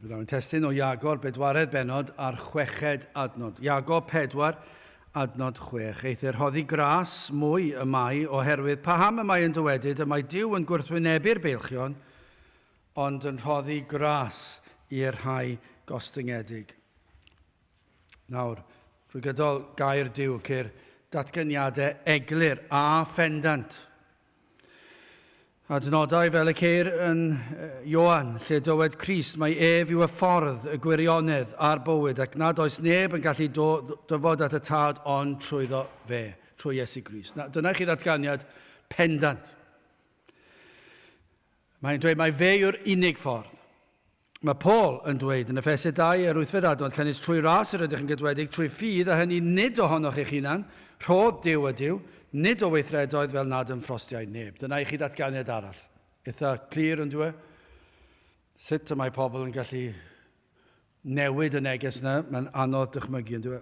Byddwn yn testyn o Iagor bedwaredd benod a'r chweched adnod. Iago 4, adnod 6. Eithr rhoddi gras mwy y mae oherwydd paham y mae yn dywedyd y mae Duw yn gwrthwynebu'r beilchion, ond yn rhoddi gras i'r rhai gostyngedig. Nawr, drwy gydol gair Duw ceir datganiadau eglur a phendant. Adnodau fel y ceir yn Ioan, lle dywed Crist mai ef yw y ffordd, y gwirionedd a'r bywyd, ac nad oes neb yn gallu dyfod at y Tad ond trwyddo fe, trwy Iesu Grist. Na, dyna chi ddatganiad pendant. Mae'n dweud mai fe yw'r unig ffordd. Mae Paul yn dweud yn Effesu 2 yr wythfed adnod, canys trwy ras yr ydych yn gydwedig, trwy ffydd, a hynny nid ohonoch eich hunan, rhodd Duw ydyw, nid o weithredoedd fel nad ymffrostiai neb. Dyna i chi datganiad arall. Eitha clir yn dwi? Sut y mae pobl yn gallu newid y neges yna, mae'n anodd dychmygu yn dwi?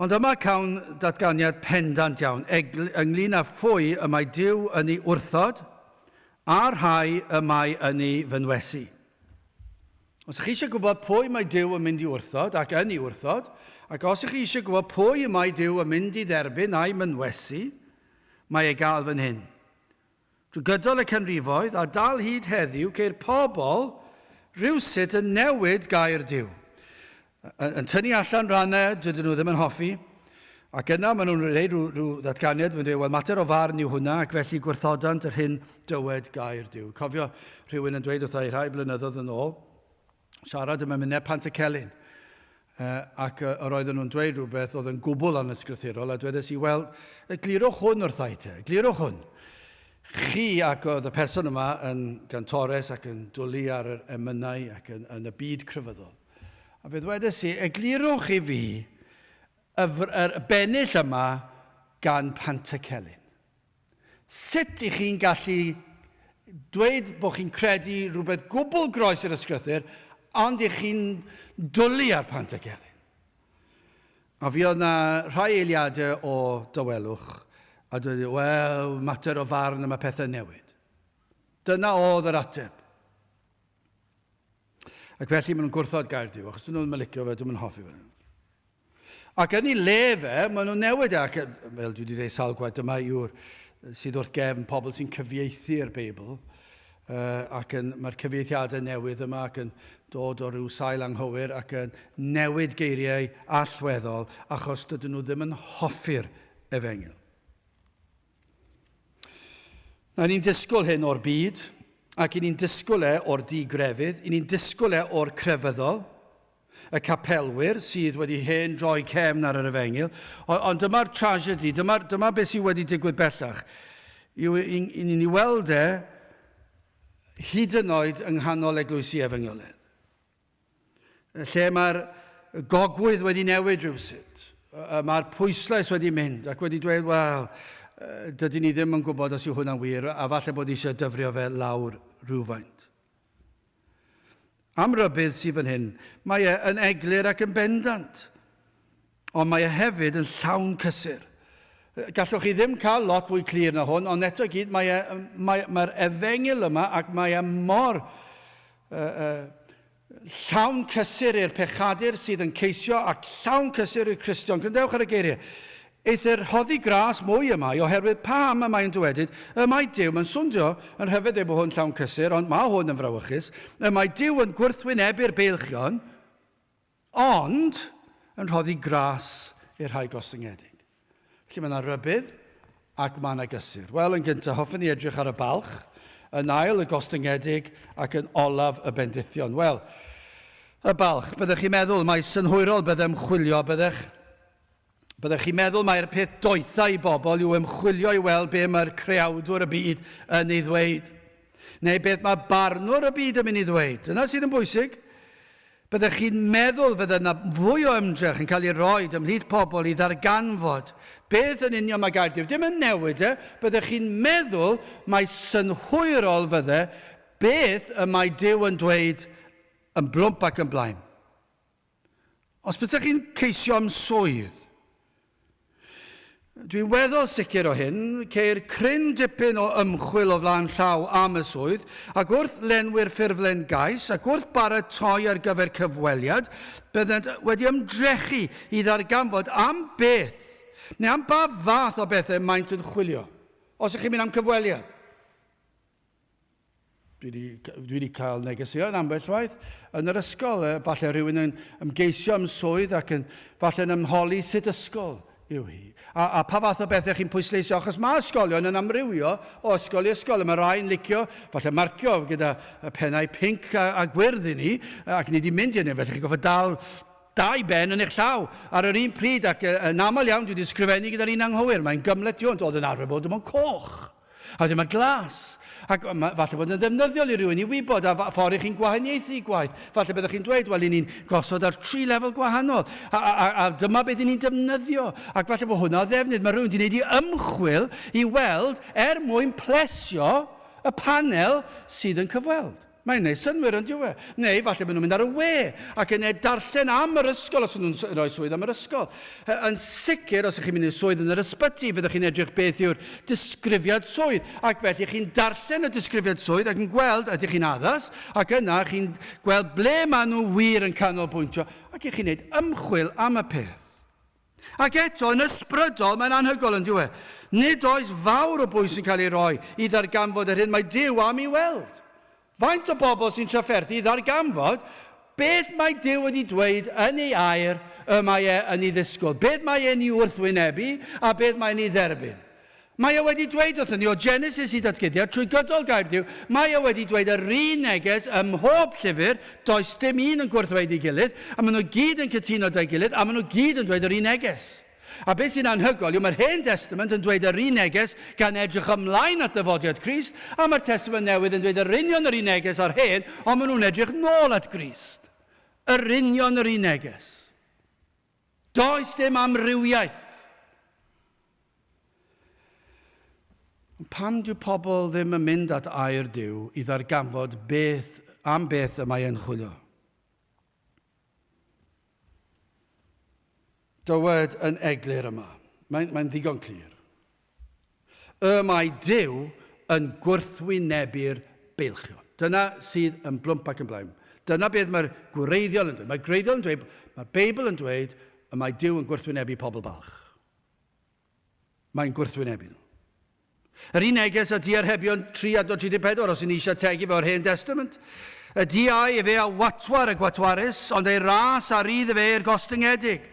Ond yma cawn datganiad pendant iawn ynglyn â phwy y mae Duw yn ei wrthod a'r rhai y mae yn ei fynwesu. Os ych chi eisiau gwybod pwy mae Duw yn mynd i wrthod ac yn ei wrthod, ac os ych chi eisiau gwybod pwy y mae Duw yn mynd i dderbyn a'i mynwesu, mae ei gael fan hyn. Drwy gydol y canrifoedd, a dal hyd heddiw, ceir pobl rywsut yn newid gair Duw. Yn tynnu allan rannau dydyn nhw ddim yn hoffi, ac yna maen nhw'n rhaid rhyw, rhyw ddatganiad, maen nhw'n dweud, wel, mater o farn yw hwnna, ac felly gwrthodant yr hyn dywed gair Duw. Cofio rhywun yn dweud wrtha i rhai blynyddoedd yn ôl, siarad ym Myned Pantycelyn, ac yr oedden nhw'n dweud rhywbeth oedd yn gwbl anysgrythurol, a dwedes i, wel, eglurwch hwn wrtha i te, eglurwch hwn. Chi ac oedd y person yma yn gantores ac yn dwlu ar yr emynau ac yn, yn y byd crefyddol. A fe ddwedes i, eglurwch i fi y, y bennill yma gan Pantycelyn. Sut i chi'n gallu dweud bod chi'n credu rhywbeth gwbl groes i'r ysgrythyr, ond i chi'n dwlu ar Pantycelyn? A fi oedd na rhai eiliadau o dawelwch, a dweud, wel, mater o farn y mae pethau newid. Dyna oedd yr ateb. Ac felly maen nhw'n gwrthod gair Duw, achos dyn nhw'n mylicio fe, dwi'n hoffi fe. Ac yn ei le fe, maen nhw'n newid e, ac fel dwi wedi dweud sawl gwaith, dyma yw'r sydd wrth gefn pobl sy'n cyfieithu'r Beibl, uh, ac yn, mae'r cyfieithiadau newydd yma ac yn dod o ryw sail anghywir ac yn newid geiriau allweddol achos dydyn nhw ddim yn hoffi'r efengyl. Na, ni'n disgwyl hyn o'r byd, ac i ni'n disgwyl e o'r di-grefydd, i ni'n disgwyl e o'r crefyddol, y capelwyr sydd wedi hen droi cefn ar yr efengyl. Ond dyma'r tragedy, dyma, dyma beth sydd wedi digwydd bellach. Yw i, i ni'n ei weld e hyd yn oed yng nghanol eglwysi efengyledd. Lle mae'r gogwydd wedi newid rhywsut. Mae'r pwyslais wedi mynd ac wedi dweud, wel, dydyn ni ddim yn gwybod os yw hwnna'n wir, a falle bod eisiau dyfrio fe lawr rhywfaint. Am rybudd sydd fan hyn, mae e yn eglur ac yn bendant, ond mae e hefyd yn llawn cysur. Gallwch chi ddim cael lot fwy clir na hwn, ond eto i gyd mae e, mae, mae'r efengyl yma ac mae e mor uh, uh, llawn cysur i'r pechadur sydd yn ceisio ac llawn cysur i'r Cristion. Gwrandewch ar y geiriau. Eithr rhoddi gras mwy y mae, oherwydd paham y mae'n dywedyd, y mae Duw, mae'n swndio yn rhyfedd ei bod hwn llawn cysur, ond mae hwn yn frawychus, y mae Duw yn gwrthwynebu'r beilchion, ond yn rhoddi gras i'r rhai gostyngedig. Felly mae yna rybudd ac mae yna gysur. Wel, yn gyntaf, hoffwn i edrych ar y balch, yn ail y gostyngedig ac yn olaf y bendithion. Wel, y balch, byddech chi'n meddwl mai synhwyrol bydde ymchwilio, byddech? Byddech chi'n meddwl mai'r peth doetha i bobl yw ymchwilio i weld be mae'r creawdwr y byd yn ei ddweud. Neu beth mae barnwr y byd yn mynd i ddweud. Dyna sydd yn bwysig. Byddech chi'n meddwl fydde yna fwy o ymdrech yn cael ei roed ymhlith pobl i ddarganfod beth yn union mae gair Duw. Dim yn newid e, byddech chi'n meddwl mai synhwyrol fydde beth y mae Duw yn dweud yn blwmp ac yn blaen. Os bysech chi'n ceisio am swydd, Dwi'n weddol sicr o hyn, ceir cryn dipyn o ymchwil o flaen llaw am y swydd, ac wrth lenwi'r ffurflen gais ac wrth baratoi ar gyfer cyfweliad, byddent wedi ymdrechu i ddarganfod am beth, neu am ba fath o bethau maent yn chwilio, os ych chi'n mynd am cyfweliad. Dwi wedi, dwi wedi cael negeseuon ambell waith yn yr ysgol. Falle rhywun yn ymgeisio am swydd ac yn, falle yn ymholi sut ysgol yw hi. A, a pa fath o bethau chi'n pwysleisio, achos mae ysgolion yn amrywio o ysgol i ysgol. Mae rhai'n licio, falle marcio gyda pennau pinc a, a gwyrdd i ni, ac ni wedi mynd i hynny, felly chi'n goffa dal dau ben yn eich llaw ar yr un pryd, ac yn aml iawn dwi wedi sgrifennu gyda'r un anghywir. Mae'n gymhleth tu hwnt, oedd yn arfer bod dim ond coch. A wedyn mae glas. Ac ma, falle bod yn ddefnyddiol i rywun i wybod a ffordd i chi'n gwahaniaethu gwaith. Falle byddwch chi'n dweud, wel, i ni'n gosod ar tri lefel gwahanol. A, a, a, a dyma beth i ni'n defnyddio. Ac falle bod hwnna o ddefnydd. Mae rhywun wedi gwneud i ymchwil i weld er mwyn plesio y panel sydd yn cyfweld. Mae'n gwneud synnwyr yn dyw e. Neu falle maen nhw'n mynd ar y we ac yn ei darllen am yr ysgol os nhw'n rhoi swydd am yr ysgol. Yn sicr, os ydych chi'n mynd i'r swydd yn yr ysbyty, fyddwch chi'n edrych beth yw'r disgrifiad swydd. Ac felly chi'n darllen y disgrifiad swydd ac yn gweld ydych chi'n addas, ac yna chi'n gweld ble maen nhw wir yn canolbwyntio, ac ych chi'n gwneud ymchwil am y peth. Ac eto, yn ysbrydol, mae'n anhygoel yn dyw e. Nid oes fawr o bwys yn cael ei roi i ddarganfod yr hyn mae Duw am ei weld. Faint o bobl sy'n trafferthu i ddarganfod beth mae Duw wedi dweud yn ei air y mae e yn ei ddisgwyl, beth mae e'n ei wrthwynebu a beth mae'n ei dderbyn. Mae e wedi dweud wrthon ni o Genesis i Datguddiad, trwy gydol Gair Duw, mae e wedi dweud yr un neges ym mhob llyfr, does dim un yn gwrthweud ei gilydd, a maen nhw gyd yn cytuno 'da'i gilydd, a maen nhw gyd yn dweud yr un neges. A beth sy'n anhygoel yw mae'r Hen Destament yn dweud yr un neges gan edrych ymlaen at ddyfodiad Crist, a mae'r Testament Newydd yn dweud yr union yr un neges â'r Hen, ond maen nhw'n edrych nôl at Grist. Yr union yr un neges. Does dim amrywiaeth. Ond pam dyw pobl ddim yn mynd at air Duw i ddarganfod beth, am beth y mae e'n chwilio? Dywed yn eglur yma. Mae'n mae ddigon clir. Y mae Duw yn gwrthwynebu'r beilchion. Dyna sydd yn blwmp ac yn blaen. Dyna beth mae'r gwreiddiol yn dweud. Mae'r gwreiddiol yn dweud, mae'r Beibl yn dweud, y mae Duw yn gwrthwynebu pobl balch. Mae'n gwrthwynebu nhw. Yr un neges a diarhebion 3 adnod 34, os y'n eisiau tegu fe o'r Hen Testament. Y diau efe a watwar y gwatwarus, ond ei ras a rydd efe i'r gostyngedig.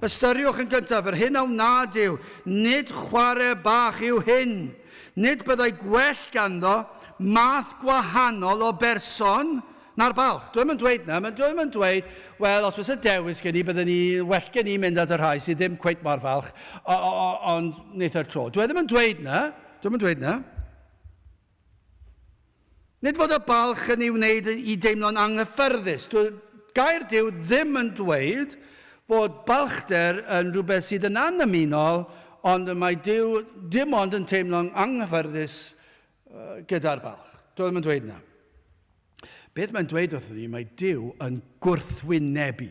Ystyriwch yn gyntaf yr hyn a wna Duw, nid chwarae bach yw hyn. Nid byddai gwell ganddo math gwahanol o berson na'r balch. Dwi'm yn dweud na, dwi'm yn dweud, wel, os fysa dewis gen i, bydden ni, well gen i mynd at y rhai sydd ddim cweit mor falch, ond wneith o'r tro. Dwi ddim yn dweud na, dwi'm yn dweud na. Nid fod y balch yn ei wneud i deimlo'n anghyffyrddus. Dwi, gair Duw ddim yn dweud fod balchder yn rhywbeth sydd yn annymunol, ond mae Duw dim ond yn teimlo'n anghyffyrddus gyda'r balch. Dwi ddim yn dweud na. Beth mae'n dweud wrthyn ni, mae Duw yn gwrthwynebu.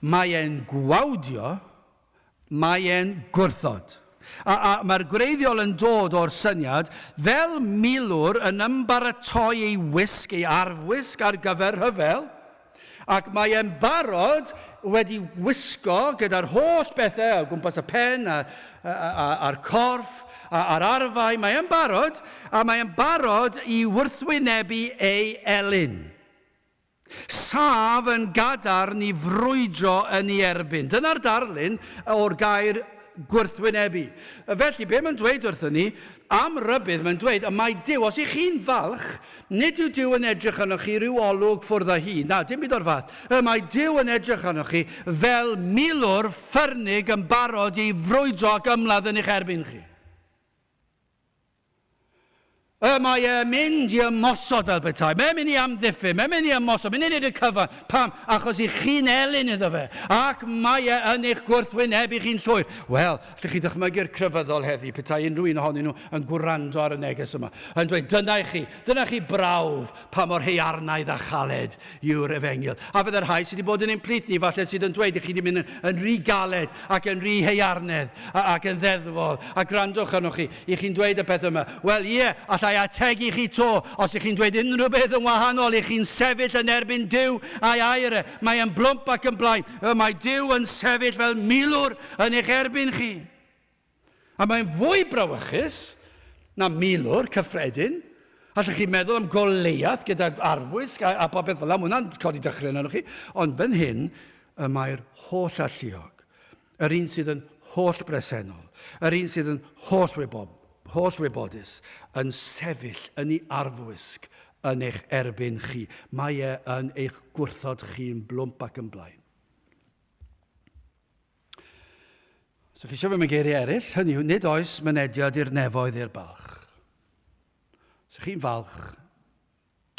Mae e'n gwawdio, mae e'n gwrthod. A, a mae'r gwreiddiol yn dod o'r syniad fel milwr yn ymbaratoi ei wisg, ei arfwisg ar gyfer rhyfel, ac mae e'n barod wedi wisgo gyda'r holl bethau o gwmpas y pen a, a, a, a'r corff a, a'r arfau. Mae e'n barod, a mae e'n barod i wrthwynebu ei elyn. Saf yn gadarn i frwydro yn ei erbyn. Dyna'r darlun o'r gair gwrthwynebu. Felly, be mae'n dweud wrthyn ni, am rybudd, mae'n dweud, y mae Duw, os ych chi'n falch, nid yw Duw yn edrych arnoch chi rhyw olwg ffwrdd â hi. Na, dim byd o'r fath. Y mae Duw yn edrych arnoch chi fel milwr ffyrnig yn barod i frwydro ac ymladd yn eich erbyn chi. Y mae e'n mynd i ymosod fel petai. Mae'n mynd i amddiffyn, mae'n mynd i ymosod, mae'n mynd i wneud y cyfan. Pam? Achos i chi'n elyn iddo fe. Ac mae e yn eich gwrthwynebu chi'n llwyr. Wel, allwch chi ddychmygu'r crefyddol heddi, petai unrhyw un ohonyn nhw yn gwrando ar y neges yma. Yn dweud, dyna i chi, dyna chi brawf pa mor haearnaidd a chaled yw'r efengyl. A fydde'r rhai sydd wedi bod yn ein plith ni, falle sydd yn dweud i chi wedi mynd yn, yn rhy galed ac yn rhy haearnedd ac yn ddeddfol. A gwrandwch arnoch chi, i chi'n dweud y peth yma. Wel, ie, allai ategu chi to, os ych chi'n dweud unrhyw beth yn wahanol, i chi'n sefyll yn erbyn Duw a'i air e. Mae e'n blwmp ac yn blaen. Y mae Duw yn sefyll fel milwr yn eich erbyn chi. A mae'n fwy brawychus na milwr cyffredin. Allwch chi meddwl am Goleiath gyda arfwisg a, a popeth fel yna, mae hwnna'n codi dychryn arnoch chi. Ond fan hyn, y mae'r holl alluog, yr un sydd yn holl bresennol, yr un sydd yn holl wybob, holl wybodus, yn sefyll yn ei arfwisg yn eich erbyn chi. Mae e yn eich gwrthod chi'n blwmp ac yn blaen. Os ydych chi eisiau fy geiriau eraill, hynny yw, nid oes mynediad i'r nefoedd i'r balch. Os ydych chi'n falch,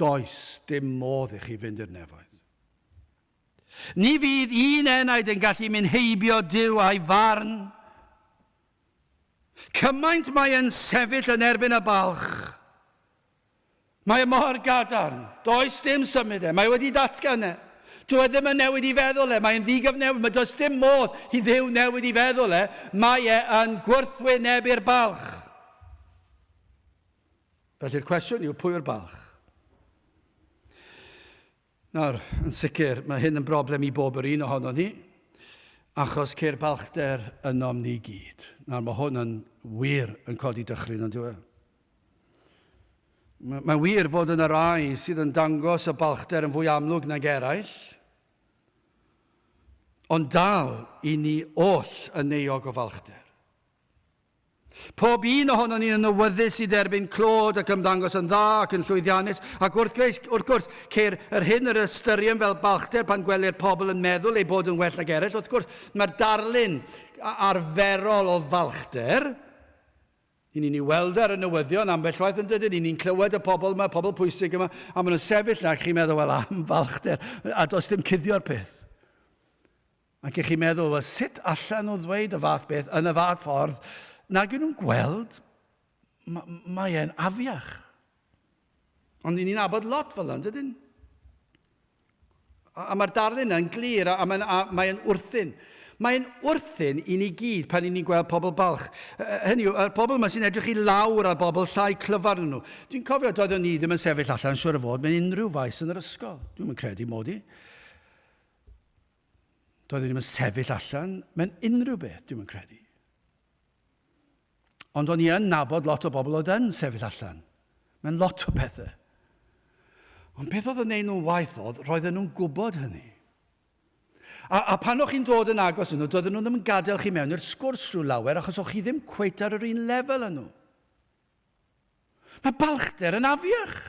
does dim modd i chi fynd i'r nefoedd. Ni fydd un enaid yn gallu mynd heibio Duw a'i farn. Cymaint mae e'n sefyll yn erbyn y balch. Mae e mor gadarn. Does dim symud e. Mae e wedi datgan e. Dyw e ddim yn newid i feddwl e. Mae'n ddigyfnewid. Mae does dim modd i Dduw newid i feddwl e. Mae e yn gwrthwynebu'r balch. Felly'r cwestiwn yw, pwy yw'r balch? Nawr, yn sicr, mae hyn yn broblem i bob yr un ohonon ni, achos ceir balchder ynom ni gyd. Nawr, mae hwn yn wir yn codi dychryn, ond yw e? Mae'n wir fod yna rai sydd yn dangos y balchder yn fwy amlwg nag eraill, ond dal i ni oll yn euog o falchder. Pob un ohonon ni yn awyddus i dderbyn clod ac ymddangos yn dda ac yn llwyddiannus, ac wrth gwrs, wrth gwrs ceir yr hyn yr ystyriem fel balchder pan gwelir pobl yn meddwl eu bod yn well nag eraill. Wrth gwrs, mae'r darlun arferol o falchder, i ni'n ei weld ar y newyddion ambell waith yn dydyn, i ni'n clywed y pobl yma, pobl pwysig yma, a maen nhw'n sefyll na, chi'n meddwl, wel, am falchder, a does dim cuddio'r peth. Ac i chi'n meddwl, wel, sut allan nhw ddweud y fath beth yn y fath ffordd, nag yw nhw'n gweld, mae e'n afiach. Ond ni'n nabod lot fel yna, dydyn? A, a mae'r darlun yn glir, a, a mae'n mae wrthyn. Mae'n wrthyn i ni gyd pan i ni'n gweld pobl balch. Hynny yw, y pobl yma sy'n edrych i lawr ar bobl llai clyfar nhw. Dwi'n cofio doeddwn ni ddim yn sefyll allan, siwr o fod, mewn unrhyw faes yn yr ysgol. Dwi'n yn credu mod i. Doeddwn i ddim yn sefyll allan mewn unrhyw beth, dwi'n yn credu. Ond o'n i yn nabod lot o bobl oedd yn sefyll allan mewn lot o bethau. Ond beth oedd yn neud nhw'n waith oedd, roedden nhw'n gwybod hynny. A, a pan o'ch chi'n dod yn agos yn nhw, doedden nhw ddim yn gadael chi mewn i'r sgwrs rhyw lawer, achos o'ch chi ddim cweit ar yr un lefel â nhw. Mae balchder yn afiach.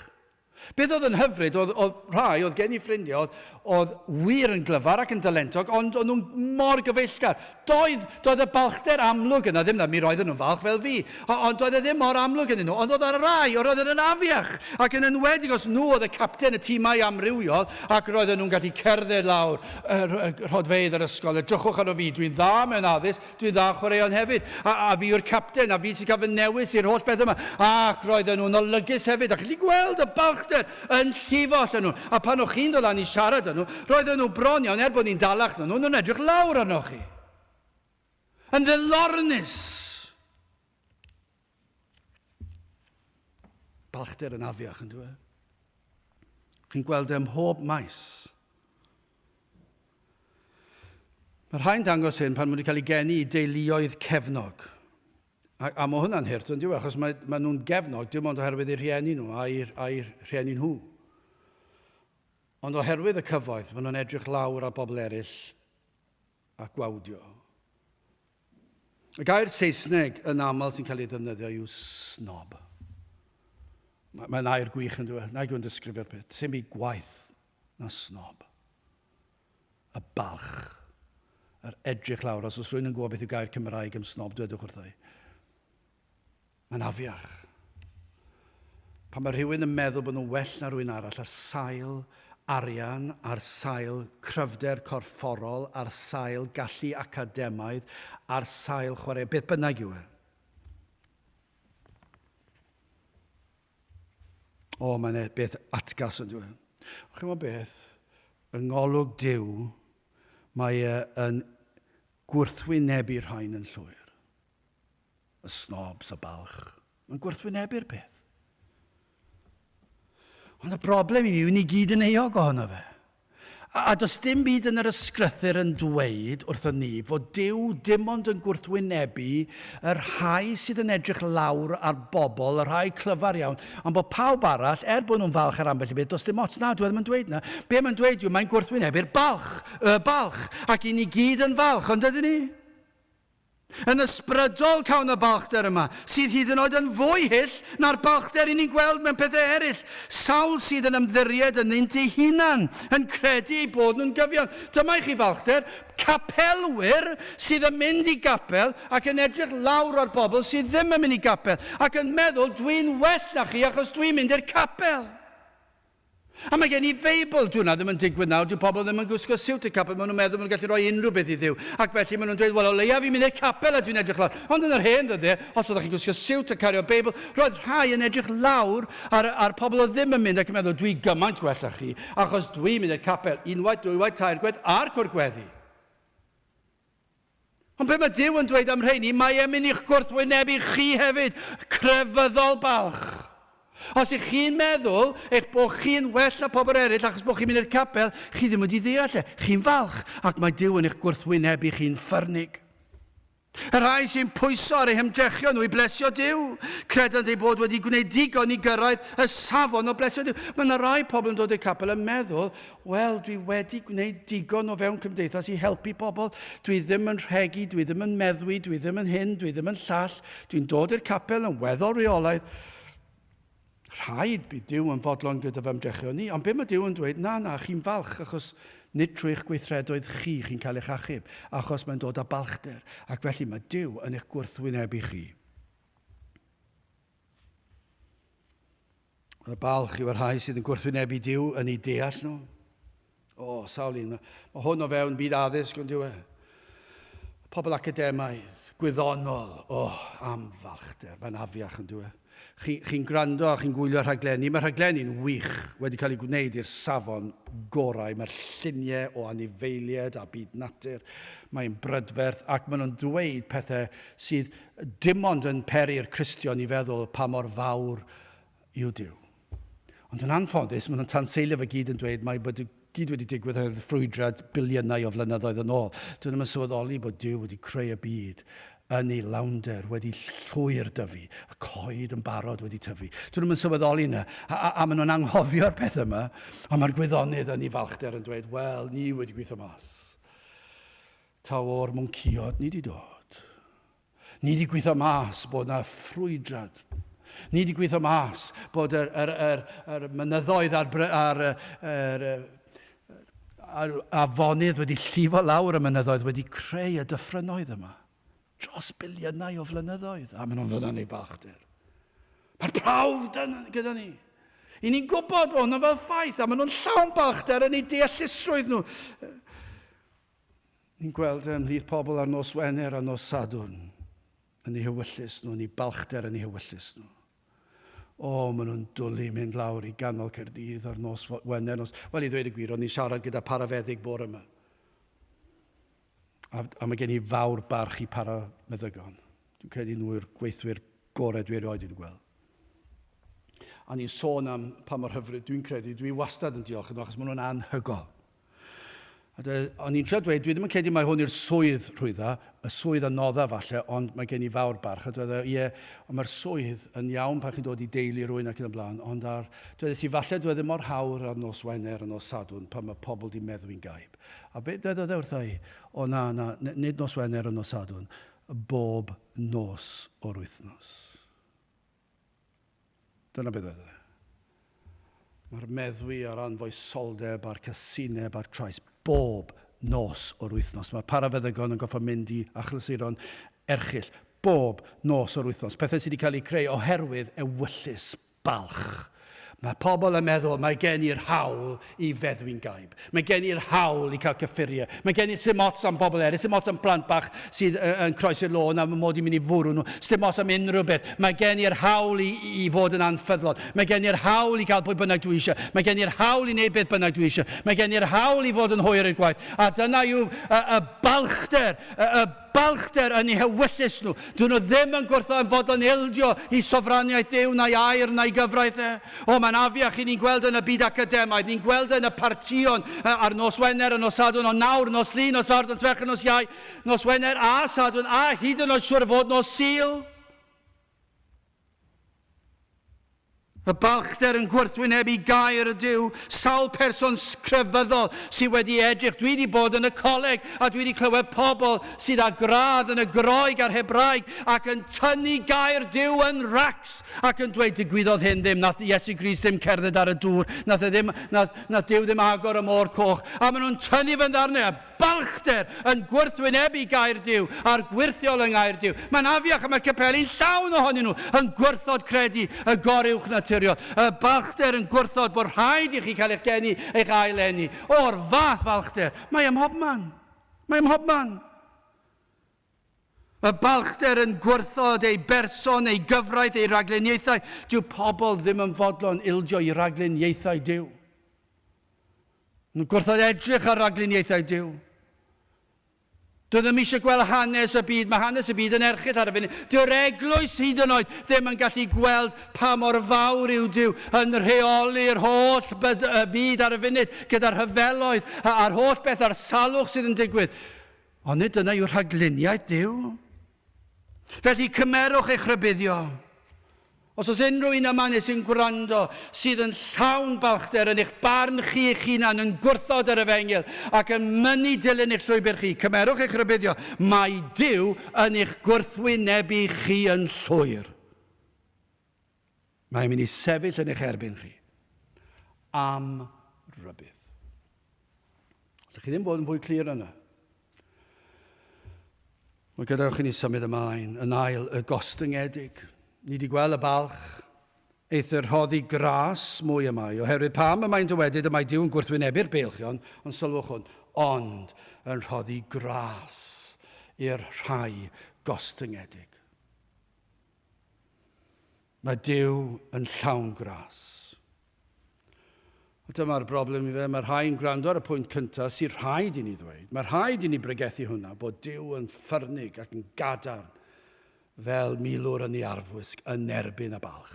Beth oedd yn hyfryd, oedd, oedd rhai, oedd gen i ffrindiau, oedd, oedd wir yn glyfar ac yn dalentog, ond o'n nhw'n mor gyfeillgar. Doedd, doedd y balchder amlwg yna ddim, na, mi roedden nhw'n falch fel fi, ond doedd e ddim mor amlwg yn nhw, ond oedd ar rai, oedd roedden nhw'n afiach, ac yn enwedig os nhw oedd y capten y tîmau amrywiol, ac roedden nhw'n gallu cerdded lawr y rhodfeydd yr ysgol, edrychwch arno fi, dwi'n dda mewn addysg, Dwi'n dda chwaraeon hefyd, a, a fi yw'r capten, a fi sy'n cael fy newis i'r holl beth yma. Ac roedden nhw'n olygus hefyd, a chi'n gweld y balchder yn llifo allan nhw. A pan o'ch chi'n dod lan i siarad â nhw, roedden nhw bron iawn, er bod ni'n dalach na nhw, nhw'n edrych lawr arnoch chi. Yn ddilornus. Balchder yn afiach, yn dweud. Chi'n gweld e ym mhob maes. Mae rhai'n dangos hyn pan maen nhw wedi cael eu geni i deuluoedd cefnog. A, a mae hwnna'n hurt, yn diwy, achos mae, mae nhw'n gefnog dim ond oherwydd eu rhieni nhw a'i, a'i rhieni nhw. Ond oherwydd y cyfoeth, maen nhw'n edrych lawr ar bobl eraill a gwawdio. Y gair Saesneg yn aml sy'n cael ei ddefnyddio yw snob. Mae'n air gwych yn dweud, nag yw'n disgrifio'r peth. Sy'n byd gwaith na snob. Y balch. Yr edrych lawr. Os oes rhywun yn gwybod beth yw gair Cymraeg am snob, dwedwch wrtho i. Mae'n afiach. Pan mae rhywun yn meddwl bod nhw'n well na rhywun arall ar sail arian, ar sail cryfder corfforol, ar sail gallu academaidd, ar sail chwarae, beth bynnag yw e. O, mae'n e beth atgas yn dweud. Chi'n gwybod beth? Yng ngolwg Duw, mae e yn gwrthwynebu rhain yn llwyr. Y snobs, y balch. Mae'n gwrthwynebu'r peth. Ond y broblem i ni yw ni gyd yn euog ohono fe. A, a does dim byd yn yr ysgrythur yn dweud wrthon ni fod Duw dim ond yn gwrthwynebu y rhai sydd yn edrych lawr ar bobl, y rhai clyfar iawn, ond bod pawb arall, er bod nhw'n falch ar ambell i beth, does dim ots. Na, dwi e ddim yn dweud na. Be mae'n dweud yw mae'n gwrthwynebu'r balch, y balch, ac i ni gyd yn falch, ond ydyn ni? Yn ysbrydol cawn y balchder yma, sydd hyd yn oed yn fwy hyll na'r balchder i ni'n gweld mewn pethau eraill. Sawl sydd yn ymddiried ynddynt eu hunan, yn credu eu bod nhw'n gyfiawn. Dyma i chi falchder, capelwyr sydd yn mynd i gapel ac yn edrych lawr ar bobl sydd ddim yn mynd i gapel, ac yn meddwl dwi'n well na chi achos dwi'n mynd i'r capel. A mae gen i Feibl. Dyw hwnna ddim yn digwydd nawr. Dyw pobl ddim yn gwisgo siwt y capel. Maen nhw'n meddwl maen nhw'n gallu rhoi unrhyw beth i Dduw. Ac felly maen nhw'n dweud, wel, o leiaf fi'n mynd i'r capel a dwi'n edrych lawr. Ond yn yr hen ddyddiau, os oeddech chi'n gwisgo siwt a cario Beibl, roedd rhai yn edrych lawr ar, ar pobl oedd ddim yn mynd ac yn meddwl, dwi gymaint gwell na chi, achos dwi'n mynd i'r capel unwaith, dwywaith, tairgwaith a'r cwr gweddi. Ond be mae Duw yn dweud am rheini, mae e'n mynd i'ch gwrthwynebu chi hefyd, crefyddol balch. Os ych chi'n meddwl eich bod chi'n well na pobl eraill achos bod chi'n mynd i'r capel, chi ddim wedi ddeall e. Chi'n falch, ac mae Duw yn eich gwrthwynebu chi'n ffyrnig. Y rhai sy'n pwyso ar eu hymdrechion nhw i blesio Duw, credant eu bod wedi gwneud digon i gyrraedd y safon o blesio Duw. Mae yna rai pobl yn dod i'r capel yn meddwl Wel, dwi wedi gwneud digon o fewn cymdeithas i helpu pobl. Dwi ddim yn rhegi, dwi ddim yn meddwi, dwi ddim yn hyn, dwi ddim yn llall. Dwi'n dod i'r capel yn weddol reolaidd. Rhaid bydd Duw yn fodlon gyda fy ymdrechion i. Ond be mae Duw yn dweud? Na, na, chi'n falch achos nid trwy eich gweithredoedd chi chi'n cael eich achub, achos mae'n dod â balchder. Ac felly mae Duw yn eich gwrthwynebu chi. Y balch yw y rhai sydd yn gwrthwynebu Duw yn eu deall nhw. O, sawl un. Mae hwn o fewn byd addysg, ond yw e? Pobl academaidd, gwyddonol, o, oh, am falchder. Mae'n afiach, ond yw e? Chi'n chi gwrando a chi'n gwylio rhaglenni. Mae rhaglenni'n wych wedi cael ei gwneud i'r safon gorau. Mae'r lluniau o anifeiliaid a byd natur, mae'n brydferth ac maen nhw'n dweud pethau sydd dim ond yn peri'r Cristion i feddwl pa mor fawr yw Duw. Ond yn anffodus, maen nhw'n tanseilio fe gyd yn dweud mae bod gyd wedi digwydd oherwydd ffrwydrad biliynau o flynyddoedd yn ôl. Dyn nhw'n sylweddoli bod Duw wedi creu y byd yn ei lawnder, wedi llwyr dyfu, y coed yn barod wedi tyfu. Dyn nhw'n sylweddoli yna, a, a, a maen nhw'n anghofio'r peth yma, ond mae'r gwyddonydd yn ei falchder yn dweud, wel, ni wedi gweithio mas. Taw o'r mwncïod ni wedi dod. Ni wedi gweithio mas bod yna ffrwydrad. Ni wedi gweithio mas bod yr, yr, yr, yr mynyddoedd a'r, ar, yr, yr afonydd wedi llifo lawr y mynyddoedd wedi creu y dyffrynnoedd yma. Dros biliynau o flynyddoedd. A maen nhw'n ddod â balchder. Mae'r prawf gyda ni. I ni'n gwybod bod hwnna fel ffaith, a maen nhw'n llawn balchder yn eu deallusrwydd nhw. Ni'n gweld e ymhlith pobl ar nos Wener a nos Sadwrn, yn eu hewyllys nhw, yn eu balchder yn eu hewyllys nhw. O, maen nhw'n dwlu mynd lawr i ganol Caerdydd ar nos Wener. Nos... Wel, i ddweud y gwir, o'n i'n siarad gyda parafeddyg bore yma. A, a mae gen i fawr barch i parameddygon. Dwi'n credu nhw yw'r gweithwyr gorau dwi erioed wedi gweld. A ni'n sôn am pa mor hyfryd dwi'n credu, dwi wastad yn diolch yn nhw achos maen nhw'n anhygol. A de, o'n i'n trio dweud, dwi ddim yn credu mai hwn yw'r swydd rhwydda, y swydd anodda falle, ond mae gen i fawr barch. A dweud, ie, ond mae'r swydd yn iawn pan chi'n dod i deulu rwy'n ac yn y blaen, ond ar, dweud i falle dwi e ddim mor hawr ar nos Wener a nos Sadwrn pan mae pobl di meddwi'n gaib. A be dwedodd e wrtha i? O na, na, nid nos Wener a nos Sadwrn, bob nos o'r wythnos. Dyna beth oedd e. Mae'r meddwi a'r anfoesoldeb a'r casineb a'r trais bob nos o'r wythnos. Mae'r parafeddygon yn gorfod mynd i achlysuron erchyll bob nos o'r wythnos. Pethau sydd wedi cael eu creu oherwydd ewyllys Balch. Mae pobl yn meddwl, mae gen i'r hawl i feddwi'n gaib. Mae gen i'r hawl i cael cyffuriau. Mae gen i sim ots am bobl eraill, sim ots am plant bach sydd yn croesi'r lôn a mod i'n mynd i fwrw nhw. Sim ots am unrhyw beth. Mae gen i'r hawl i, i fod yn anffyddlon. Mae gen i'r hawl i gael pwy bynnag dwi eisiau. Mae gen i'r hawl i wneud beth bynnag dwi eisiau. Mae gen i'r hawl i fod yn hwyr i'r gwaith. A dyna yw y, y balchder, y, y balchder yn eu hewyllys nhw. Dyn nhw ddim yn gwrthod yn fodlon ildio i sofraniaeth Duw na'i air na'i gyfraith e. O, mae'n afiach i ni'n gweld yn y byd academaidd, ni'n gweld yn y partïon ar nos Wener a nos Sadwrn, ond nawr, nos Lun, nos Fawrth, nos Fercher, nos Iau, nos Wener a Sadwrn, a hyd yn oed siŵr o fod nos Sul. Y balchder yn gwrthwynebu gair y Duw, sawl person crefyddol sydd wedi edrych. Dwi wedi bod yn y coleg a dwi wedi clywed pobl sydd â gradd yn y Groeg a'r Hebraeg ac yn tynnu gair Duw yn racs ac yn dweud digwyddodd hyn ddim, nath Iesu Grist ddim cerdded ar y dŵr, nath, e ddim, nath, nath Duw ddim agor y môr coch. A maen nhw'n tynnu fy ddarnau. Balchder yn gwrthwynebu gair Duw a'r gwyrthiol yng ngair Duw. Mae'n afiach a mae'r capeli'n llawn ohonyn nhw yn gwrthod credu y goruwchnaturiol. Y balchder yn gwrthod bod rhaid i chi cael eich geni, eich ail-eni. O'r fath falchder. Mae ym mhobman. Mae ym mhobman. Y balchder yn gwrthod ei berson, ei gyfraith, ei ragluniaethau. Dyw pobl ddim yn fodlon ildio i ragluniaethau Duw. Nhw'n gwrthod edrych ar ragluniaethau Duw. Dwi ddim eisiau gweld hanes y byd. Mae hanes y byd yn erchyll ar y funud. Dyw'r eglwys hyd yn oed ddim yn gallu gweld pa mor fawr yw Duw yn rheoli'r holl byd ar y funud gyda'r rhyfeloedd a'r holl beth a'r salwch sydd yn digwydd. Ond nid dyna yw rhagluniaeth Duw. Felly cymerwch eich rhybuddio. Os oes unrhyw un yma neu sy'n gwrando sydd yn llawn balchder yn eich barn chi eich hunan, yn gwrthod yr efengyl ac yn mynnu dilyn eich llwybr chi, cymerwch eich rhybuddio. Mae Duw yn eich gwrthwynebu chi yn llwyr. Mae'n mynd i sefyll yn eich erbyn chi am rybudd. Allwch chi ddim bod yn fwy clir yna. Mae gadewch i ni symud ymlaen yn ail y gostyngedig. Ni wedi gweld y balch, eithr rhoddi gras mwy y mae, oherwydd pam y mae'n dywedyd y mae Duw yn gwrthwynebu'r beilchion, ond sylwch hwn, ond yn rhoddi gras i'r rhai gostyngedig. Mae Duw yn llawn gras. A dyma'r broblem i fe, mae rhai yn gwrando ar y pwynt cyntaf sy'n rhaid i ni ddweud. Mae rhaid i ni bregethu hwnna, bod Duw yn ffyrnig ac yn gadarn fel milwr yn ei arfwisg yn erbyn y balch.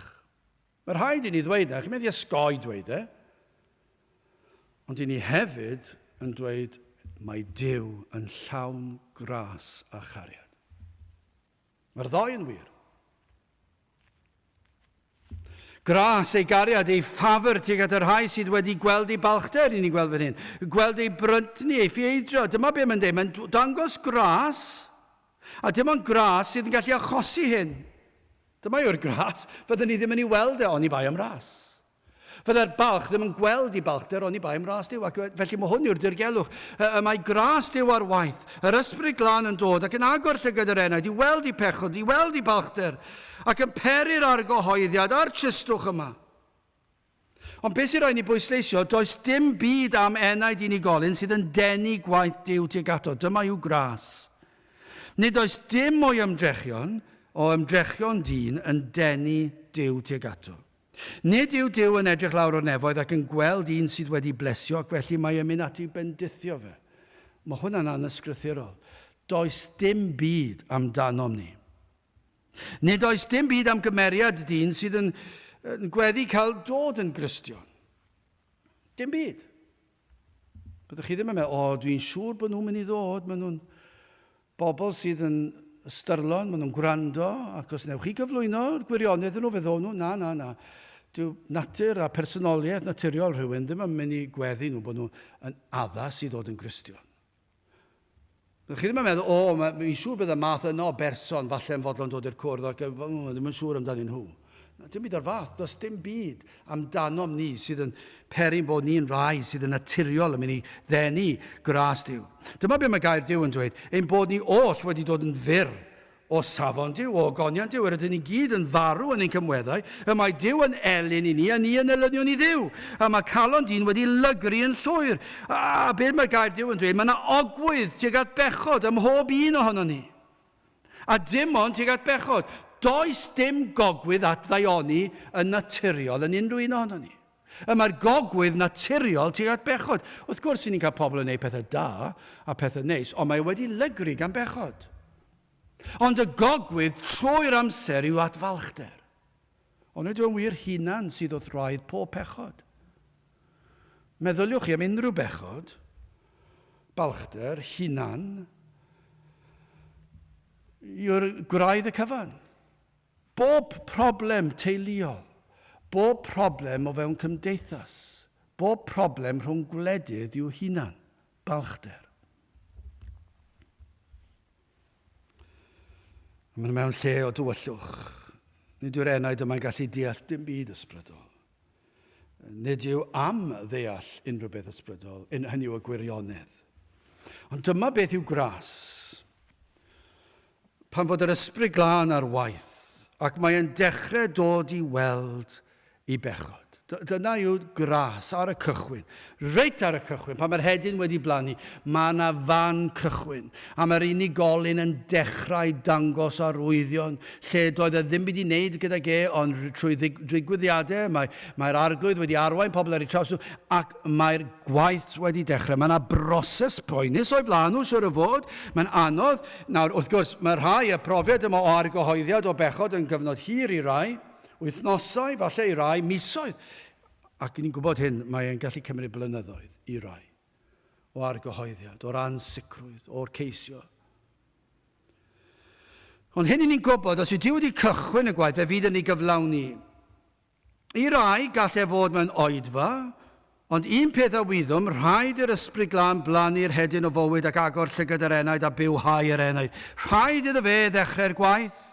Mae rhaid i ni ddweud na, chi'n mynd i osgoi dweud e. Ond i ni hefyd yn dweud mae Duw yn llawn gras a chariad. Mae'r ddau yn wir. Gras ei gariad, ei ffafr tuag at y rhai sydd wedi gweld ei balchder, i ni'n gweld fan hyn. Gweld ei bryntni, ei ffieidra. Dyma be mae'n dweud. Mae'n dangos gras, a dim ond gras sydd yn gallu achosi hyn. Dyma yw'r gras. Fyddwn ni ddim yn ei weld e, oni bai am ras. Fyddai'r balch ddim yn gweld i balchder oni bai am ras Duw, ac felly mae hwn yw'r dirgelwch. Y mae gras Duw ar waith, yr Ysbryd Glân yn dod ac yn agor llygad yr enaid i weld i pechod, i weld i balchder, ac yn peri'r argyhoeddiad a'r tristwch yma. Ond beth sy'n rhaid ni bwysleisio, does dim byd am enaid unigolyn sydd yn denu gwaith Duw tuag ato. Dyma yw gras. Nid oes dim o'i ymdrechion, o ymdrechion dyn, yn denu Duw tuag ato. Nid yw Duw yn edrych lawr o'r nefoedd ac yn gweld un sydd wedi blesio ac felly mae e'n mynd ati i bendithio fe. Mae hwnna'n anysgrythurol. Does dim byd amdanom ni. Nid oes dim byd am gymeriad dyn sydd yn, yn gweddu cael dod yn Gristion. Dim byd. Byddwch chi ddim yn meddwl, o, dwi'n siŵr bod nhw'n mynd i ddod, maen nhw'n bobl sydd yn ystyrlon, maen nhw'n gwrando, ac os newch chi gyflwyno'r gwirionedd iddyn nhw, fe ddown nhw. Na, na, na. Dyw natur a personoliaeth naturiol rhywun ddim yn mynd i gweddu nhw bod nhw yn addas i ddod yn Gristion. Byddwch chi ddim yn meddwl, o, mae'n siŵr bydd y math yno o berson falle'n fodlon dod i'r cwrdd ac ddim yn siŵr amdanyn nhw. Na, dim byd o'r fath. Does dim byd amdanom ni sydd yn peri'n bod ni'n rai sydd yn naturiol yn mynd i ddenu gras Duw. Dyma beth mae gair Duw yn dweud, ein bod ni oll wedi dod yn fyr O safon Duw, o ogoniant Duw, yr ydyn ni gyd yn farw yn ein cymweddau, y mae Duw yn elyn i ni, a ni yn elynion i Dduw. A mae calon dyn wedi lygru yn llwyr. A beth mae gair Duw yn dweud? Mae yna ogwydd tuag at bechod ym mhob un ohonon ni. A dim ond tuag at bechod. Does dim gogwydd at ddaioni yn naturiol yn unrhyw un ohonon ni. Y mae'r gogwydd naturiol tuag at bechod. Wrth gwrs, ni'n cael pobl yn gwneud pethau da a pethau neis, ond mae wedi lygru gan bechod. Ond y gogwydd trwy'r amser yw at falchder. Ond nid yw'n wir hunan sydd wrth wraidd pob pechod. Meddyliwch chi am unrhyw bechod, balchder, hunan, yw'r gwraidd y cyfan. Bob problem teuluol, bob problem o fewn cymdeithas, bob problem rhwng gwledydd yw hunan, balchder. Mae'n mewn lle o dywyllwch. Nid yw'r enaid yma'n gallu deall dim byd ysbrydol. Nid yw am ddeall unrhyw beth ysbrydol, hynny yw y gwirionedd. Ond dyma beth yw gras. Pan fod yr Ysbryd Glân ar waith, ac mae e'n dechrau dod i weld i bechod. Dyna yw gras ar y cychwyn. Reit ar y cychwyn, pan mae'r hedyn wedi blannu, mae yna fan cychwyn. A mae'r unigolyn yn dechrau dangos arwyddion lle doedd e ddim byd i wneud gydag e, ond trwy ddigwyddiadau, mae, mae'r arglwydd wedi arwain pobl ar eu traws nhw, ac mae'r gwaith wedi dechrau. Mae yna broses poenus o'i flaen nhw, siwr o fod. Mae'n anodd. Nawr, wrth gwrs, mae rhai y profiad yma o argyhoeddiad o bechod yn gyfnod hir i rai, wythnosau, falle i rai, misoedd. Ac ni'n gwybod hyn, mae e'n gallu cymryd blynyddoedd i rai o argyhoeddiad, o'r ansicrwydd, o'r ceisio. Ond hyn i ni'n gwybod, os yw Duw wedi cychwyn y gwaith, fe fydd yn ei gyflawni. I rai, gall e fod mewn oedfa, ond un peth a wyddom, rhaid i'r Ysbryd Glân blannu'r hedyn o fywyd ac agor llygad yr enaid a bywhau yr enaid. Rhaid iddo fe ddechrau'r gwaith.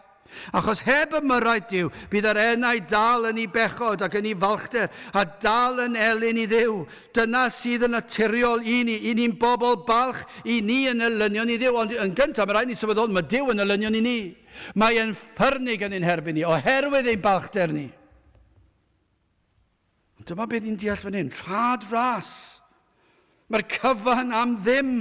Achos heb ymyrraeth Duw, bydd yr enaid dal yn ei bechod ac yn ei falchder, a dal yn elyn i Dduw. Dyna sydd yn naturiol i ni. I ni'n bobl balch, i ni yn elynion i Dduw. Ond yn gyntaf, mae rhaid ni sylweddoli, mae Duw yn elynion i ni. Mae e'n ffyrnig yn ein herbyn ni, oherwydd ein balchder ni. Ond dyma beth ni'n deall fan hyn, rhad ras. Mae'r cyfan am ddim.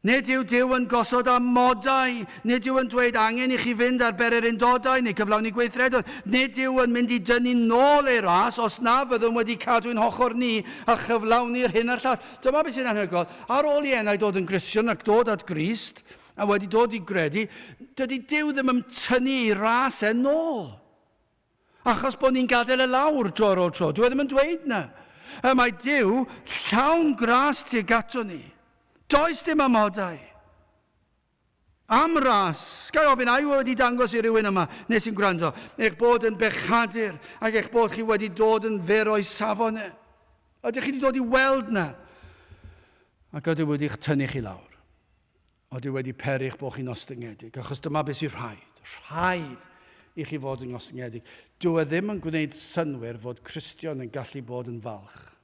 Nid yw Duw yn gosod amodau. Nid yw yn dweud angen i chi fynd ar bererindodau neu cyflawni gweithredoedd. Nid yw yn mynd i dynnu nôl ei ras os na fyddwn wedi cadw'n hochr ni a chyflawni'r hyn a'r llall. Dyma beth sy'n anhygoel. Ar ôl i enau dod yn Gristion ac dod at Grist, a wedi dod i gredu, dydy Duw ddim yn tynnu ei ras e nôl. Achos bod ni'n gadael e lawr dro ar ôl tro. Dyw e ddim yn dweud na. Y mae Duw llawn gras tuag ato ni. Does dim amodau. Am ras, ga i ofyn, a yw e wedi dangos i rywun yma, neu sy'n gwrando, eich bod yn bechadur ac eich bod chi wedi dod yn fyr o'i safon e? Ydych chi wedi dod i weld na? Ac ydw wedi'ch tynnu chi lawr? Oeddi wedi peri eich bod chi'n ostyngedig, achos dyma beth sy'n rhaid. Rhaid i chi fod yn ostyngedig. Dyw e ddim yn gwneud synnwyr fod Cristion yn gallu bod yn falch.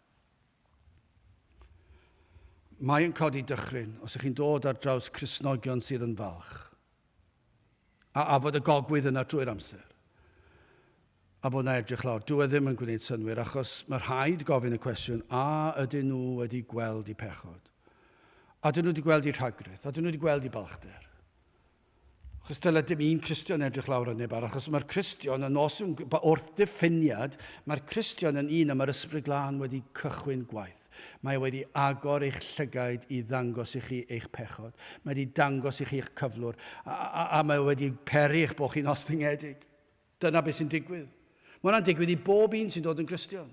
Mae yn codi dychryn os ych chi'n dod ar draws Cristnogion sydd yn falch. A, a fod y gogwydd yna trwy'r amser. A bod yna edrych lawr. Dyw e ddim yn gwneud synnwyr achos mae rhaid gofyn y cwestiwn, a ydyn nhw wedi gweld eu pechod? A ydyn nhw wedi gweld eu rhagrith? A ydyn nhw wedi gweld eu balchder? Achos dyle dim un Cristion edrych lawr ar neb arall, achos mae'r Cristion yn os wrth diffiniad, mae'r Cristion yn un a mae'r Ysbryd Glân wedi cychwyn gwaith. Mae e wedi agor eich llygaid i ddangos i chi eich pechod. Mae wedi dangos i chi eich cyflwr, a, a, a mae wedi peri eich bod chi'n ostyngedig. Dyna beth sy'n digwydd. Mae hwnna'n digwydd i bob un sy'n dod yn Gristion.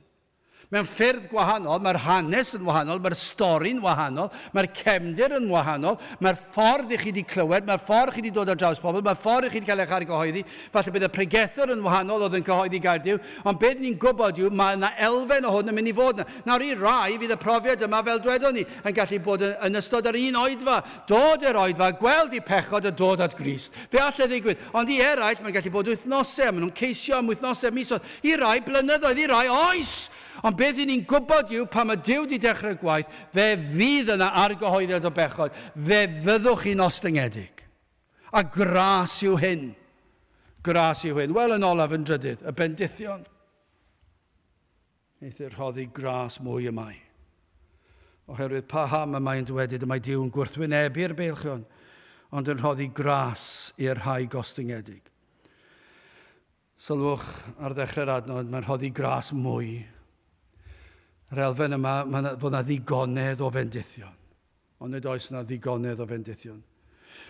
Mewn ffyrdd gwahanol, mae'r hanes yn wahanol, mae'r stori'n wahanol, mae'r cefndir yn wahanol, mae'r ffordd i chi wedi clywed, mae'r ffordd chi wedi dod ar draws pobl, mae'r ffordd i chi wedi cael eich argyhoeddi, falle bydd y pregethwr yn wahanol oedd yn cyhoeddi gair Duw, ond beth ni'n gwybod yw mae yna elfen o hwn yn mynd i fod yna. Nawr i rai fydd y profiad yma, fel dwedon ni, yn gallu bod yn, yn ystod yr un oedfa, dod i'r oedfa, gweld i pechod a dod at Grist. Fe all e ddigwydd, ond i eraill mae'n gallu bod wythnosau, maen nhw'n ceisio am wythnosau, misoedd, I rai blynyddoedd, i rai oes! Ond beth i ni'n gwybod yw, pan mae Duw wedi dechrau gwaith, fe fydd yna argyhoeddiad o bechod, fe fyddwch chi'n ostyngedig. A gras yw hyn. Gras yw hyn. Wel, yn olaf yn drydydd, y bendithion. Eithr rhoddi gras mwy y mae. Oherwydd paham y mae'n dywedyd y mae Duw yn gwrthwynebu'r beilchion, ond yn rhoddi gras i'r rhai gostyngedig. Sylwch ar ddechrau'r adnod, mae'n rhoddi gras mwy. Yr elfen yma, mae'n fod yna ddigonedd o fendithion. Ond nid oes yna ddigonedd o fendithion.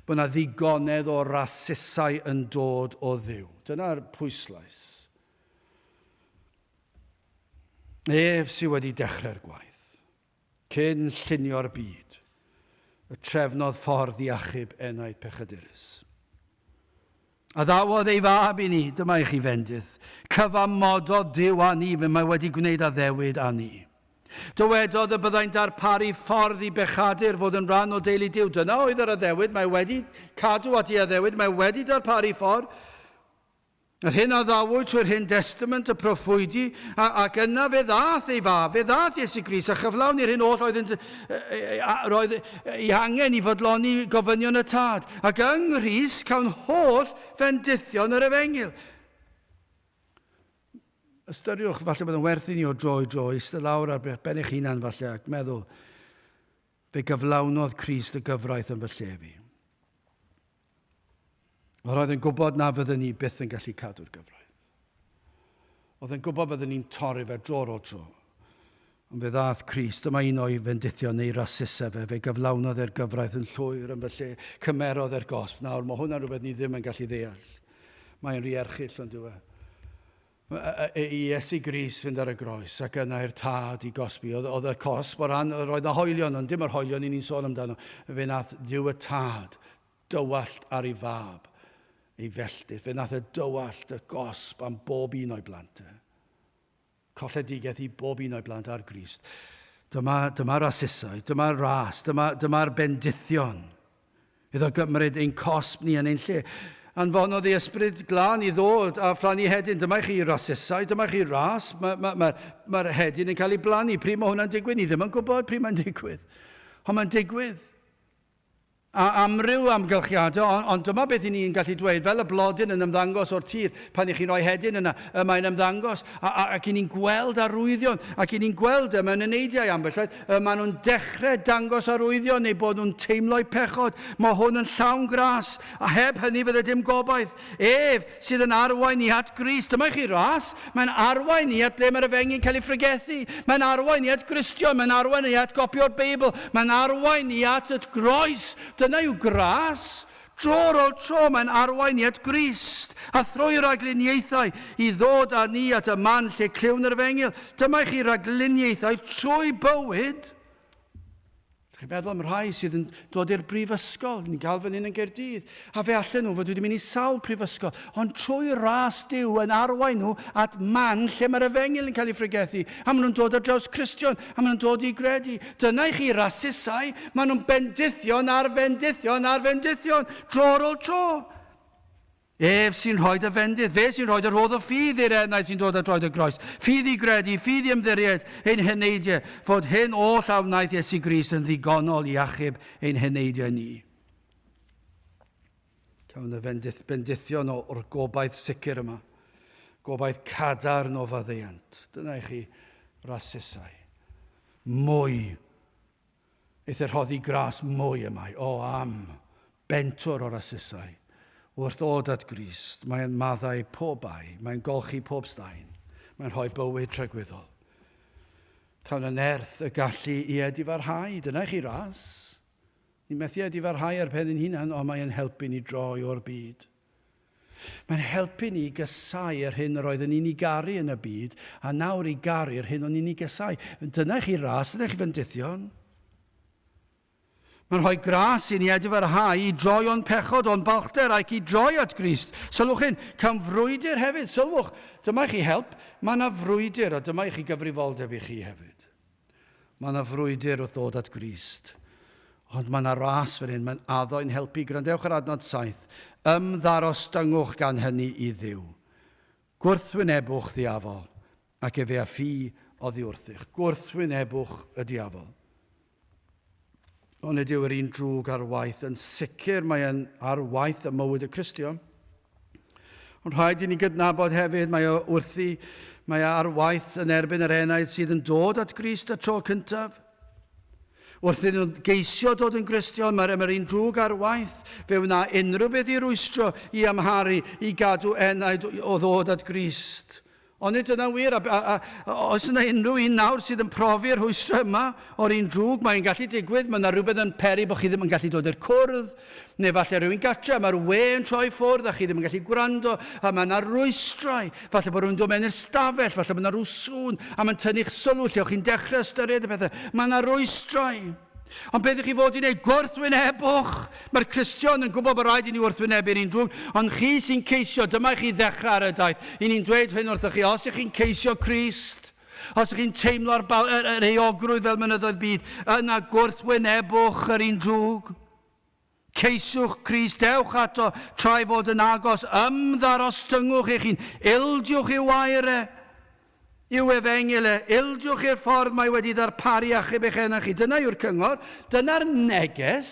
Bod yna ddigonedd o rasusau yn dod o Dduw. Dyna'r pwyslais. Ef sydd wedi dechrau'r gwaith, cyn llunio'r byd, y trefnodd ffordd i achub enaid pechadurus. Addawodd ei fab i ni, dyma i chi fendith, cyfamododd Duw â ni, fe mae wedi gwneud addewid â ni. Dywedodd y byddai'n darparu ffordd i bechadur fod yn rhan o deulu Duw. Dyna oedd yr addewid, mae wedi cadw at ei addewid, mae wedi darparu ffordd. Yr hyn a ddawyd trwy'r Hen Destament, y proffwydi, a, ac yna fe ddaeth ei fab, fe ddaeth Iesu Grist, a chyflawni'r hyn oll oedd, roedd ei angen i fodloni gofynion y Tad. Ac yng Nghrist cawn holl fendithion yr Efengyl. Ystyriwch, falle bod yn werth i ni o dro i dro, eistedd lawr ar ben eich hunan falle ac meddwl, fe gyflawnodd Crist y gyfraith yn fy lle fi. Yr oedd yn gwybod na fydden ni byth yn gallu cadw'r gyfraith. Oedd yn gwybod fydden ni'n torri fe dro ar ôl tro. Ond fe ddaeth Crist, dyma un o'i fendithion neu rasusau fe, fe gyflawnodd e'r gyfraith yn llwyr yn fy lle, cymerodd e'r gosb. Nawr, mae hwnna'n rhywbeth ni ddim yn gallu ddeall. Mae'n rhy erchyll, ond dyw e. I Iesu Grist fynd ar y groes ac yna i'r tad i gosbi. Oedd, oedd y cosb o ran, roedd yna hoelion, ond dim yr hoelion i ni'n sôn amdano. Fe nath Dduw y tad dywallt ar ei fab, ei felltith. Fe nath e dywallt y gosb am bob un o'i blant e. Colledigaeth i bob un o'i blant ar Grist. Dyma, dyma'r asusau, dyma'r ras, dyma, dyma'r bendithion. Iddo gymryd ein cosb ni yn ein lle. Anfonodd ei ysbryd glân i ddod a phlannu hedyn. Dyma chi rasusau, dyma chi ras. Mae'r ma, ma, ma hedyn yn cael ei blannu. Pryd mae hwnna'n digwydd? Ni ddim yn gwybod pryd mae'n digwydd. Ond mae'n digwydd. A amryw amgylchiadau, ond, ond dyma beth i ni'n gallu dweud, fel y blodyn yn ymddangos o'r tir, pan i chi'n rhoi hedyn yna, y mae'n ymddangos, a, a, ac i ni'n gweld arwyddion, ac i ni'n gweld y mewn eneidiau ambell waith, y maen nhw'n dechrau dangos arwyddion neu bod nhw'n teimlo'u pechod. Mae hwn yn llawn gras, a heb hynny fydde dim gobaith. Ef sydd yn arwain ni at Grist. Dyma i chi ras. Mae'n arwain ni at ble mae'r efengyl yn cael ei phregethu. Mae'n arwain ni at Gristion. Mae'n arwain ni at gopio'r Beibl. Mae'n arwain ni at y groes. Dyna yw gras. Dro ar ôl tro mae'n arwain ni at Grist a thrwy ragluniaethau i ddod â ni at y man lle clywn yr efengyl. Dyma i chi ragluniaethau trwy bywyd. Chi'n meddwl am rhai sydd yn dod i'r brifysgol, ni'n cael fan hyn yn Gaerdydd, a fe allan nhw fod wedi mynd i sawl prifysgol, ond trwy ras Duw yn arwain nhw at man lle mae'r efengyl yn cael ei phregethu, a maen nhw'n dod ar draws Cristion, a maen nhw'n dod i gredu. Dyna i chi rasusau, maen nhw'n bendithion ar fendithion ar fendithion, dro ar ôl tro. Ef sy'n rhoi dy fendith, fe sy'n rhoi dy rhodd o ffydd i'r enaid sy'n dod at droed y groes. Ffydd i gredu, ffydd i ymddiried ein heneidiau, fod hyn oll a wnaeth Iesu Grist yn ddigonol i achub ein heneidiau ni. Cawn y fendith, bendithion o'r gobaith sicr yma. Gobaith cadarn o faddeuant. Dyna i chi rasusau. Mwy. Eithr rhoddi gras mwy y mae, o am bentwr o'r asusau. Wrth ddod at Grist, mae'n maddau pob bai, mae'n golchi pob staen, mae'n rhoi bywyd tragwyddol. Cawn y nerth y gallu i edifarhau, dyna i chi ras. Ni methu edifarhau ar pen ein hunan, ond mae'n helpu ni droi o'r byd. Mae'n helpu ni i gysau yr hyn yr oedden ni'n ei garu yn y byd, a nawr i garu'r hyn o'n ni'n ei gysau. Dyna i chi ras, dyna i chi fendithion. Mae'n rhoi gras i ni edifarhau i droi o'n pechod, o'n balchder, ac i droi at Grist. Sylwch hyn, cawn frwydr hefyd. Sylwch, dyma i chi help. Mae yna frwydr, a dyma i chi gyfrifoldeb i chi hefyd. Mae yna frwydr wrth ddod at Grist. Ond mae yna ras fan hyn, mae'n addo i'n helpu. Gwrandewch ar adnod 7. Ymddarostyngwch gan hynny i Dduw. Gwrthwynebwch ddiafol, ac efe a ffi oddi wrthych. Gwrthwynebwch y diafol. Onid yw yr un drwg ar waith? Yn sicr mae yn ar waith ym mywyd y Cristion. Ond rhaid i ni gydnabod hefyd mae o wrthi, mae ar waith yn erbyn yr enaid sydd yn dod at Grist y tro cyntaf. Wrth iddyn nhw geisio dod yn Gristion, mae'r yr un drwg ar waith. Fe wna unrhyw beth i rwystro, i amharu, i gadw enaid o ddod at Grist. Onid dyna'n wir? A, a, a, oes yna unrhyw un nawr sydd yn profi'r rhwystrau yma o'r un drwg? Mae'n gallu digwydd, mae yna rhywbeth yn peri bod chi ddim yn gallu dod i'r cwrdd, neu falle rhywun gatre, mae'r we yn troi ffwrdd a chi ddim yn gallu gwrando, a mae yna rwystrau. Falle bod rhywun dod mewn i'r stafell, falle bod yna rhyw sŵn, a mae'n tynnu'ch sylw lle o'ch chi'n dechrau ystyried y pethau. Mae yna rwystrau. Ond beth ych chi fod i wneud? Gwrthwynebwch! Mae'r Cristion yn gwybod bod rhaid i ni wrthwynebu'r un drwg, ond chi sy'n ceisio, dyma i chi ddechrau ar y daith. I ni'n dweud hyn wrthych chi, os ych chi'n ceisio Crist, os ych chi'n teimlo'r yr, yr euogrwydd fel mynyddoedd byd, yna gwrthwynebwch yr un drwg. Ceisiwch Crist, dewch ato, tra'i fod yn agos, ymddarostyngwch eich hun, ildiwch i'w air e, i'w efengyl e, ildiwch i'r ffordd mae wedi ddarparu achub eich enau chi. Dyna yw'r cyngor, dyna'r neges.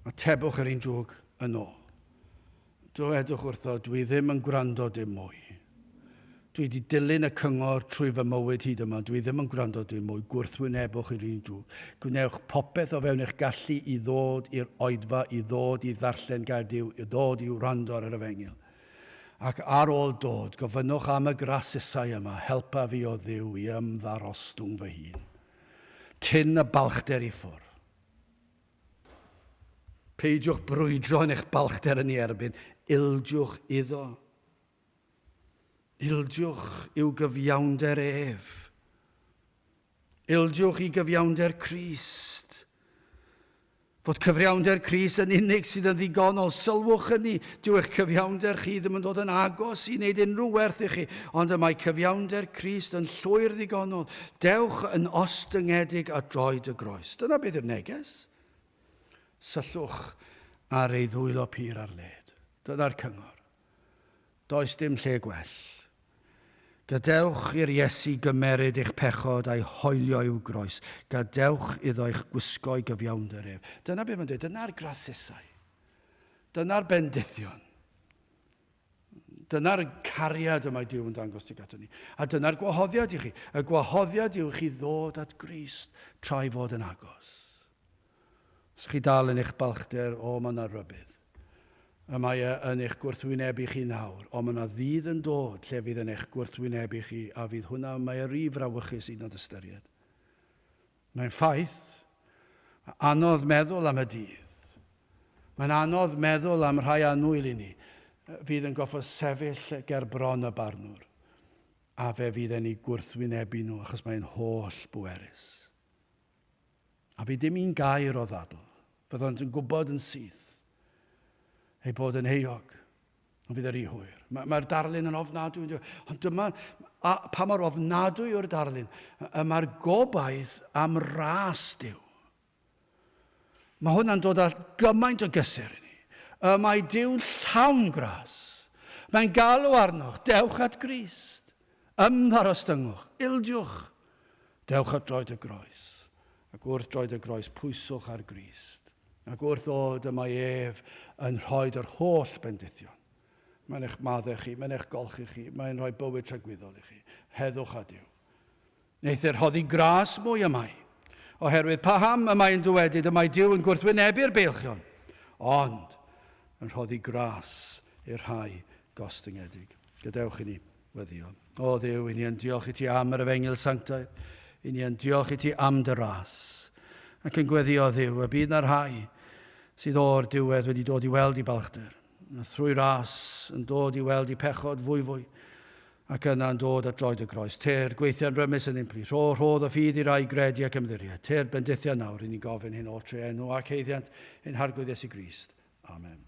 Atebwch yr un drwg yn ôl. Dywedwch wrtho, dwi ddim yn gwrando dim mwy. Dwi wedi dilyn y cyngor trwy fy mywyd hyd yma, dwi ddim yn gwrando dim mwy. Gwrthwynebwch i'r un drwg. Gwnewch popeth o fewn eich gallu i ddod i'r oedfa, i ddod i ddarllen gair Duw, i ddod i wrando ar yr efengyl. Ac ar ôl dod, gofynnwch am y grasusau yma, helpa fi o Dduw i ymddarostwng fy hun. Tyn y balchder i ffwrdd. Peidiwch brwydro yn eich balchder yn ei erbyn, ildiwch iddo. Ildiwch i'w gyfiawnder ef. Ildiwch i gyfiawnder Crist. Fod cyfiawnder Crist yn unig sydd yn ddigonol, sylwch hynny, dyw eich cyfiawnder chi ddim yn dod yn agos i wneud unrhyw werth i chi, ond y mae cyfiawnder Crist yn llwyr ddigonol. Dewch yn ostyngedig at droed y groes. Dyna beth yw'r neges. Syllwch ar ei ddwylo pur ar led. Dyna'r cyngor. Does dim lle gwell. Gadewch i'r Iesu gymeryd eich pechod a'i hoelio i'w groes. Gadewch iddo eich gwisgo i gyfiawnder ef. Dyna beth mae'n dweud. Dyna'r grasusau. Dyna'r bendithion. Dyna'r cariad y mae Duw yn dangos tuag aton ni. A dyna'r gwahoddiad i chi. Y gwahoddiad yw i chi ddod at Grist tra'i fod yn agos. Os chi dal yn eich balchder, o, mae yna rybudd. Y mae e yn eich gwrthwynebu chi nawr, ond mae yna ddydd yn dod lle fydd yn eich gwrthwynebu chi, a fydd hwnna, mae e rhy frawychus i nad ystyried. Mae'n ffaith. Anodd meddwl am y dydd. Mae'n anodd meddwl am rhai annwyl i ni fydd yn goffod sefyll ger bron y barnwr, a fe fydd e'n eu gwrthwynebu nhw achos mae'n holl bwerus. A fydd dim un gair o ddadl. Fyddant yn gwybod yn syth eu bod yn euog. Ond fydd e rhy hwyr. Mae'r mae darlun yn ofnadwy. Ond dyma, a, pa mor ofnadwy yw'r darlun, y mae'r gobaith am ras Duw. Mae hwnna'n dod â gymaint o gysur i ni. Y mae Duw'n llawn gras. Mae'n galw arnoch, dewch at Grist. Ymddarostyngwch, ildiwch. Dewch at droed y groes. Ac wrth droed y groes, pwyswch ar Grist. Ac wrth ddod y mae ef yn rhoi yr holl bendithion. Mae'n eich maddau chi, mae'n eich golchi chi, mae'n rhoi bywyd tragwyddol i chi. Heddwch â Duw. Wneith e rhoddi gras mwy y mae. Oherwydd paham y mae'n dywedyd y mae Duw yn gwrthwynebu'r beilchion, ond yn rhoddi gras i'r rhai gostyngedig. Gadewch i ni weddio. O Dduw, i ni yn diolch i ti am yr efengyl sanctaidd. I ni yn diolch i ti am dy ras. Ac yn gweddio, Dduw, y bydd na rhai sydd o'r diwedd wedi dod i weld i balchder, a thrwy ras yn dod i weld i pechod fwyfwy, ac yna yn dod at droed y groes. Tyr, gweithiau'n rymus yn ein plith. Rho, rhodd o ffydd i rai gredu ac ymddiried. Tyr, bendithia nawr, i ni'n gofyn hyn oll trwy enw ac haeddiant ein Harglwydd Iesu Grist. Amen.